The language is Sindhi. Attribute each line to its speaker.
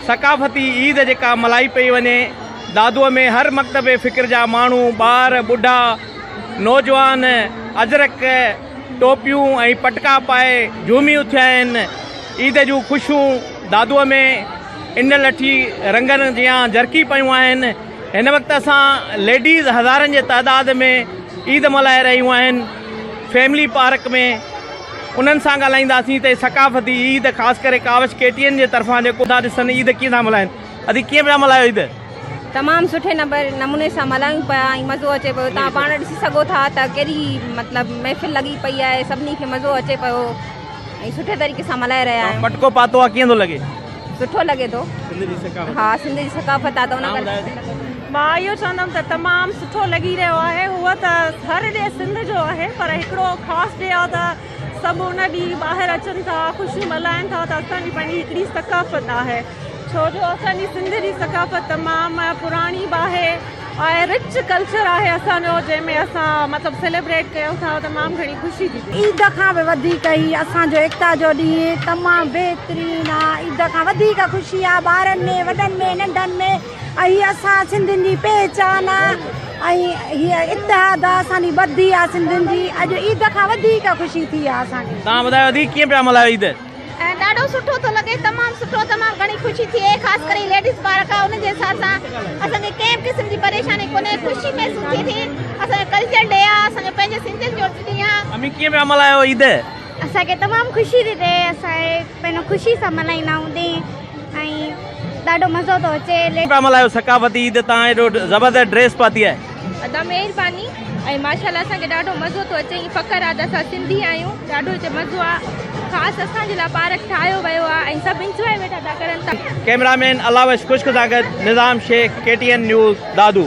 Speaker 1: ثقافتي عيد جيڪا ملهائي پئي وڃي دادوء ۾ هر مڪتب فڪر جا ماڻهو ٻار ٻڍا نوجوان اجرڪ ٽوپيون ۽ پٽڪا پائي جهومي اٿيا آهن عيد جون خوشيون دادوء ۾ ان لٺي رنگن جيان جرڪي پيون آهن هن وقت اسان ليڊيز هزارن جي تعداد ۾ عيد ملهائي رهيون آهن فيملي پارڪ ۾ انهن سان ڳالهائينداسين ته ثقافتي عيد خاص ڪري ڪاوش ڪي ٽي اين جي طرفان جيڪو ٿا ڏسن عيد ڪيئن ٿا ملهائن ادي ڪيئن پيا ملهايو عيد؟
Speaker 2: تمام سٺي نمبر نموني سان ملهايون پيا ۽ مزو اچي پيو تان پاڻ ڏسي سگهو ٿا ته ڪيڏي مطلب محفل لڳي پئي آهي سڀني کي مزو اچي پيو ۽ سٺي طريقي سان ملهائي رهيا آهيون.
Speaker 1: پٽڪو پاتو آهي ڪيئن ٿو لڳي؟
Speaker 2: سٺو لڳي ٿو.
Speaker 1: سنڌ جي ثقافت.
Speaker 2: ها سنڌ جي ثقافت آ ته ان ڪري سٺو لڳي ٿو.
Speaker 3: مان اهو چوندم ته تمام سٺو لڳي رهيو آهي هونء ته هر ڏي سنڌ جو آهي پر هڪڙو خاص ڏي آ ته سڀ ان ڏينهن ٻاهر اچن ٿا خوشيون ملهائن ٿا ته اسان جي پنهنجي هڪڙي ثقافت آهي ڇو جو اسان جي سنڌ جي ثقافت تمام پراڻي به آهي ۽ رچ ڪلچر آهي اسان جو جنهن ۾ اسان مطلب سيليبريٽ ڪيون ٿا تمام گهڻي خوشي ٿي ٿئي.
Speaker 4: عيد کان به وڌيڪ هي اسان جو ايڪتا جو ڏينهن تمام بهترين آ عيد کان وڌيڪ خوشي آ ٻارن ۾ وڏن ۾ ننڍن ۾ ۽ هي اسان سنڌين جي پهچان آ ۽ هي اتحاد آ اسان جي ٻڌي آ سنڌين جي اڄ عيد کان وڌيڪ خوشي ٿي آ اسان کي.
Speaker 1: توهان ٻڌايو ادي ڪيئن پيا ملهايو عيد؟
Speaker 5: ۽ ڏاڍو سٺو ٿو لڳي تمام سٺو تمام گهڻي خوشي ٿئي خاص ڪري ليڊيز پارڪ آ ان جي حساب سان اسان کي ڪنهن به قسم جي پريشاني ڪونهي خوشي محسوس ٿئي ٿي اسان جو ڪلچر ڊي آ اسان جو پنهنجي سنڌين جو ڏينهن آ.
Speaker 1: امي ڪيئن پيا ملهايو عيد؟
Speaker 6: اسان کي تمام خوشي ٿي ٿئي اسان پنهنجو خوشي سان ملهائيندا آهيون ڏينهن ۽ ڏاڍو مزو ٿو اچي.
Speaker 1: ڪيئن پيا ملهايو ثقافتي عيد تان ايڏو زبردست ڊريس پاتي آهي.
Speaker 7: ادا مهرباني ۽ ماشاءالله اسان کي ڏاڍو مزو ٿو اچي ۽ فخر آ ته اسان سنڌي آهيون ڏاڍو هتي مزو آ خاص اسان جي لاء پارڪ ٺاهيو ويو آ ۽ سڀ انجواء ويٺا ٿا ڪرن ته.
Speaker 1: ڪئميرا مين الله بخش خشڪ سان گڏ Nizam Shaikh K T N news Dadu.